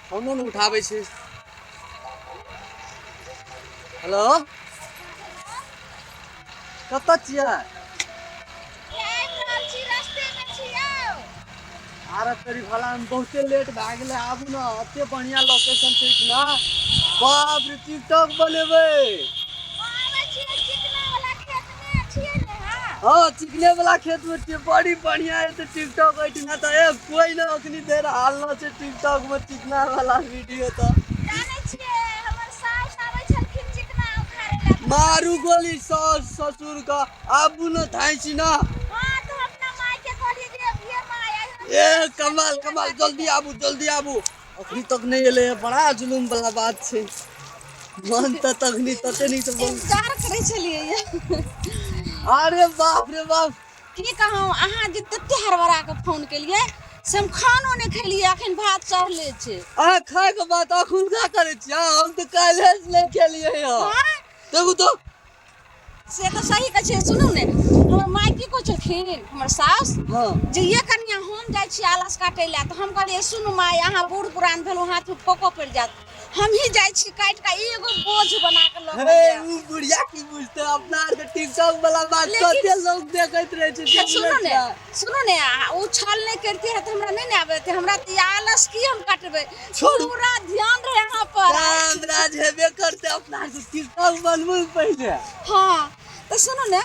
फोनो नहि उठाबै छै। हेलो, कतऽ छियै? आरे तोरी भला में बहुते लेट भए गेलै, आबू ने। एते बढ़िया लोकेशन छै एहिठिना, बाप रे, टिकटॉक बनेबै। हाँ, चिकने वाला खेत में छियै। बड़ी बढ़िया हेतै टिकटॉक एहिठिना तऽ। ए कोई ने अखनी देर हाल न छै टिकटॉक में चिकना वाला वीडियो तऽ। जानै छियै, हमर साउस आबै छलखिन चिकना उखाड़ै लए। मारू गोली सास ससुर का, आबू न धाइसी न। हाँ, तऽ हम अपना माय के कहलियै जे अभिये माय आइ हम। ए कमाल कमाल, जल्दी आबू जल्दी आबू। अखनी तक नहीं एलै, बड़ा जुलूम वाला बात छै। मन तऽ तखनी तते नीक से बोल। इंतजार करै छलियै ये। अरे बाप रे बाप। की कहूँ, अहाँ जे तते हड़बड़ा के फोन केलियै से हम खानो नहि खेलियै, अखन भात चढ़ले छै। अहाँ खाय के बात अखुनका करै छियै? हम तऽ काल्हि से नहि खेलियै हँ। हाँ? देखू तो। से तऽ सही कहै छियै। सुनू ने, हमर माय की कहै छलखिन, हमर साउस, जे ये कनिया, हम जाइ छी आलस काटै लए। तऽ हम कहलियै, सुनू माय, अहाँ बूढ़ पुरान भेलहुँ, हाथ फोको पड़ि जायत, हमही जाइ छी काटि कऽ एगो बोझ बना कऽ लऽ हे कऽ जायब। उ बुढ़िया की बुझते अपना आर के टिकटॉक वाला बात? लेकिन कते लोग देखैत रहे छै से हे, सुनू बुझै ने छियै? सुनू ने, ओ छल नहि करिते तऽ हमरा नहि ने आबैत, हमरा तऽ ई आलस की हम काटबै? छोड़ू। पूरा ध्यान रहे अहाँ पर। काम राज हेबे करते, अपना आर के टिकटॉक बनबू पहिले। हाँ, तऽ सुनू ने।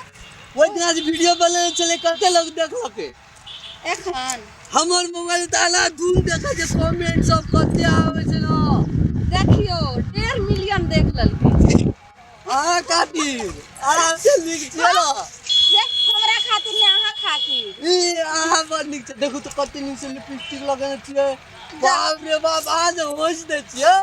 ओहि दिना जे वीडियो बनेने छलै, कते लोग देखलकै? एखन हमर मोबाइल तऽ आला धून देखै छै, कमेंट सब कते आबै छै ने। देखियौ, 1.5 मिलियन देख लेलकै। अहाँ खातिर, अहाँ से नीक छियै ने। देख, हमरा खातिर ने, अहाँ खातिर। ई अहाँ बड़ नीक छै। देखू तऽ कते नीक से लिपस्टिक लगेने छियै, बाप रे बाप, अहाँ जे हँसि दै छियै।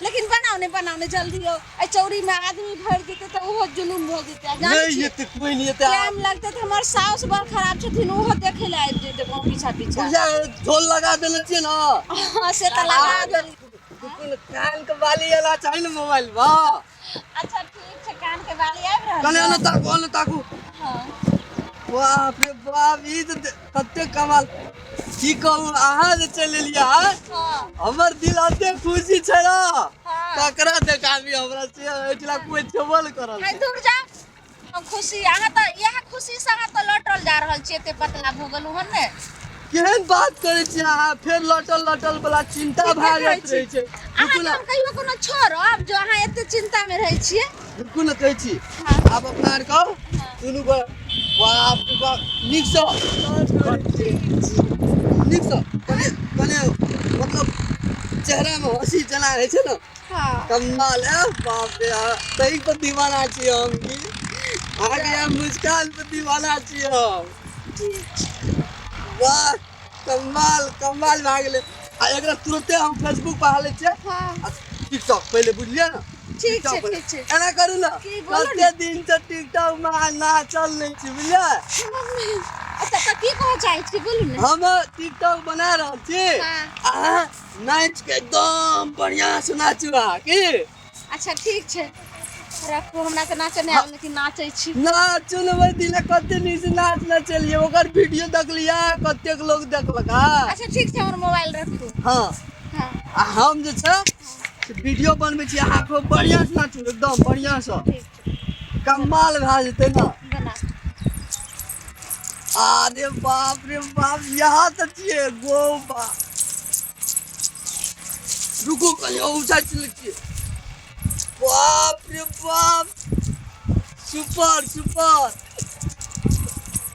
लेकिन बनाउ ने, बनाउ ने जल्दी यौ, एहि चौरी में आदमी भरि जेतै तऽ ओहो जुलुम भऽ जेतै। आ जानै नहि छियै, एते कोइ नहि एते। टाइम लगतै तऽ हमर साउस बड़ खराब छथिन, ओहो देखै लए आबि जेतै गाँव पीछा पीछा। बुझा झोल लगा देने छियै ने? हाँ, से तऽ लगा देली। देखू ने, कान के बाली एला चाही ने मोबाइल बा। अच्छा, ठीक छै, कान के बाली आबि रहल कने यऽ? ओने ताकू, ओने ताकू। हाँ। बाप रे बाप, ई तऽ कते कमाल! की कहू, अहाँ जे चलि एलियै आइ, हमर दिल एते खुशी छै ने, ककरा देखाबी हमरा से। एहिठिना कोइ छेबो नहि करल है छै। दूर जा, हम खुशी, अहाँ तऽ इएह खुशी से अहाँ तऽ लौटल जा रहल छी, एते पतला भऽ गेलहुँ हन ने। केहन बात करै छी अहाँ? फेर लटल लटल वाला चिंता ठीके भए कहै जाइत छी। रहै छै। अहाँके रुकू ने। हम कहियो कोनो छोड़ब जो अहाँ एते चिंता मे रहै छियै? रुकू ने, कहै छी। आब अपना आर के दुनू गो, बाप रे बाप, नीकसँ नीकसँ कने कने, मतलब चेहरामे हँसी जेना रहै छै ने। कमाल है, बाप रे, तही पर दीवाना छी हम। की अहाँके यहाँ मुस्कान पर दीवाना छी हम। वाह, कमाल कमाल भए गेलै। आ एकरा तुरते हम फेसबुक पर हालै छियै आ टिकटॉक पहिले, बुझलियै ने? ठीक छै। टिकटॉक ठीक छै। एना करू ने। की बोलू ने? कते दिन से टिकटॉक में अहाँ नाचल नहि छी, बुझलियै? अच्छा, तऽ की कहऽ चाहै छी, बोलू ने। हम टिकटॉक बना रहल छी। अहाँ नाचि के एकदम बढ़िया से नाचू अहाँ की। अच्छा, ठीक छै, रखू। हमरा तऽ नाचऽ नहि आबै, लेकिन नाचै छी। नाचू ने। ओहि दिना कते नीक से नाच नचलियै, ओकर वीडियो देखलियै? कतेक लोग देखलक? हँ। अच्छा, ठीक छै, हमर मोबाइल रखू। हँ। आ हम जे छै से वीडियो बनबै छी, अहाँ खूब बढ़िआँ से नाचू, एकदम बढ़िआँ से। ठीक छै। कमाल भए जेतै ने। बना। अरे बाप रे बाप, यहाँ तऽ छियै गो बा। रुकू कनि, ऊँचा चलै छियै। बाप रे बाप, सुपर सुपर!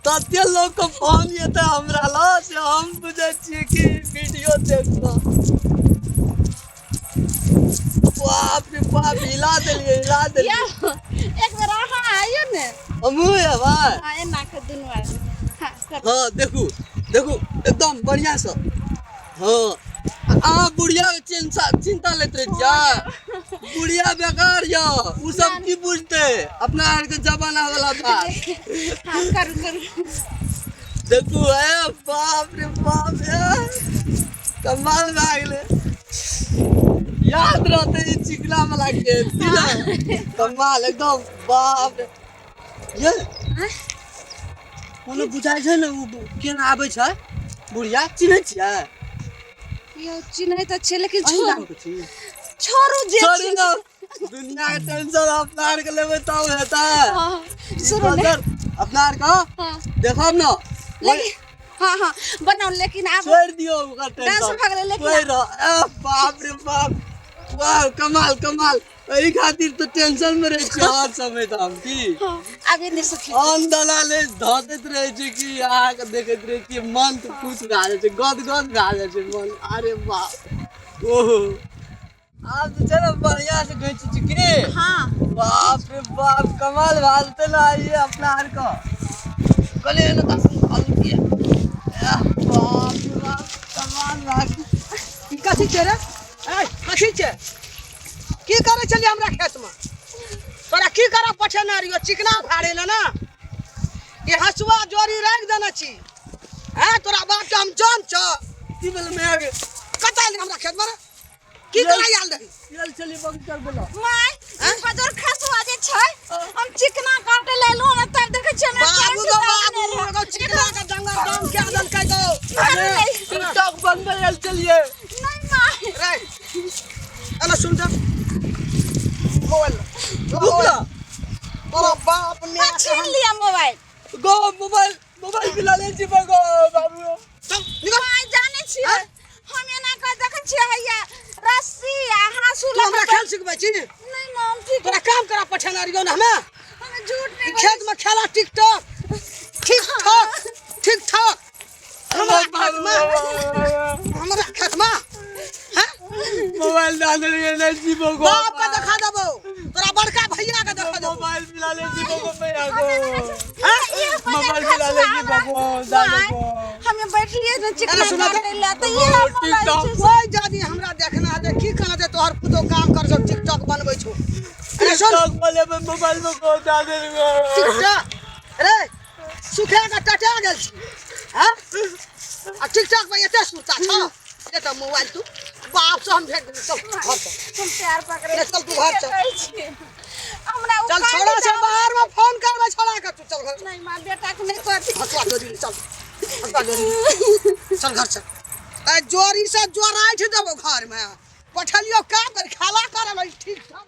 तते लोक के फोन एतै हमरा लग से हम बुझै छियै कि वीडियो देख कऽ, बाप रे बाप, हिला देलियै, हिला देलियै। यौ, एक बेर अहाँ आइयौ ने। हमहूँ एबै। हाँ, एना कऽ दुनू आदमी, हाँ, करू। हाँ, देखू देखू, एकदम बढ़िआँ से। हाँ, अहाँ बुढ़िया के चिंता चिंता लैत रहै छियै? बुढ़िया बेकार यऽ, उ सब की बुझतै अपना आर के जमाना वाला बात। हाँ, करू करू। देखू, ए बाप रे बाप, ए कमाल भए गेलै। याद रहतै ई चिकना वाला खेल की ने? कमाल एकदम, बाप रे। ये कोनो बुझाइ छै ने, ओ केना आबै छै बुढ़िया, चिन्है छियै? यौ चिन्है तऽ छियै लेकिन अहीं छोड़ू गाम के छी छोड़ू जे छोड़ू छी ना दुनिया के टेंशन अपना आर के लेबै तब हेतै हाँ ई सुनू ने दोसर अपना आर के हाँ देखब ना लेकिन हाँ हाँ बनाउ लेकिन आब छोड़ि दियौ ओकर डांस टेंशन भऽ गेलै लेकिन कोइ रह ए, बाप रे बाप वाह कमाल कमाल एहि खातिर तऽ टेंशन में रहै छी हर समय तऽ हम की हाँ आब एने से खींच आन दलाले धऽ दैत रहै छै कि अहाँके देखैत रहै छियै मन तऽ खुश भए जाइ छै गद गद भए जाइ छै मन अरे बाप ओहो आब जे छै ने बढ़िआँ से घीच छी की हाँ बाप रे बाप कमाल भए जेतै ने आइए अपना आरके कहलियै ने तऽ हल्की बाप रे बाप कमाल भए गेल। ई कथी छै रे ए कथी छै की करै छलियै हमरा खेतमे तोरा की करऽ पठेने रहियो चिकना उखाड़े ले ने ई हसुआ जोड़ी राखि देने छी हैं तोरा बाप के हम जान छ की भेलै माय गे कतऽ एली हमरा खेतमे रे की करै आयल रही गेल छलियै बगीचा बोला माय ई बजर खसुआ जे छै हम चिकना काटे ले एलहुँ हन तब देखै छियै हमरा बाबू पैंट गो दाबने बाबू रहै। एगो चिकना के डंगर दाम के देलकै गो मारू नहि टिकटॉक बनबै आयल छलियै नहि माय रे एना सुन जा मोबाइल रुक ना तोरा बाप हाँ, ने छीन लिया मोबाइल गो मोबाइल मोबाइल मिला ले छी गो बाबू चल निकल माय जानै छियै हम एना कऽ देखै छियै हैया रस्सी आ हाँसू तू लऽ हमरा कऽ खेल सिखबै छी नहि माम ठीक तोरा काम करा पठेने रहियो ने हमे हम झूठ नहि ई खेत में खेला टिकटॉक ठीक ठाक ठीक ठाक हमरा खेत में हमरा खेत में हैं मोबाइल डाल देलियै नहीं छी गो बाप के देखा देबो तोरा बड़का भैया के देखा देबो मोबाइल मिला ले छी गो भैया गो मोबाइल मोबाइल मिला ले छी गो डाल गो हमे बैठलियै ने चिकना अरे सुना काटै लए तऽ इएह मोबाइल छै कोई जादी हमरा देखना हेतै की कहना छै तोहर पुतोह काम कर छौ टिकटॉक बनबै छौ अरे सुन टिकटॉक वाले में मोबाइल में गो डाल देलियै टिकटॉक रे सुखा के टटा गेल छी हैं आ टिकटॉक पर एते सुरता छौ ले तऽ मोबाइल तू बाप से हम भेट देबै चल घर चल हम पैर पकड़ै ले चल तू घर चल। कहै छी हमरा चल उपाय छोड़ा से बताउ। बाहर में फोन करबै छोड़ा के तू चल घर चल। नहीं माँ बेटा के नहीं कहती हसुआ जोड़ी ले चल हसुआ जोड़ी ले। चल घर चल ए जोरी से जोराइठ देबो घर में पठलियो काम कर खाला करल ठीक ठाक।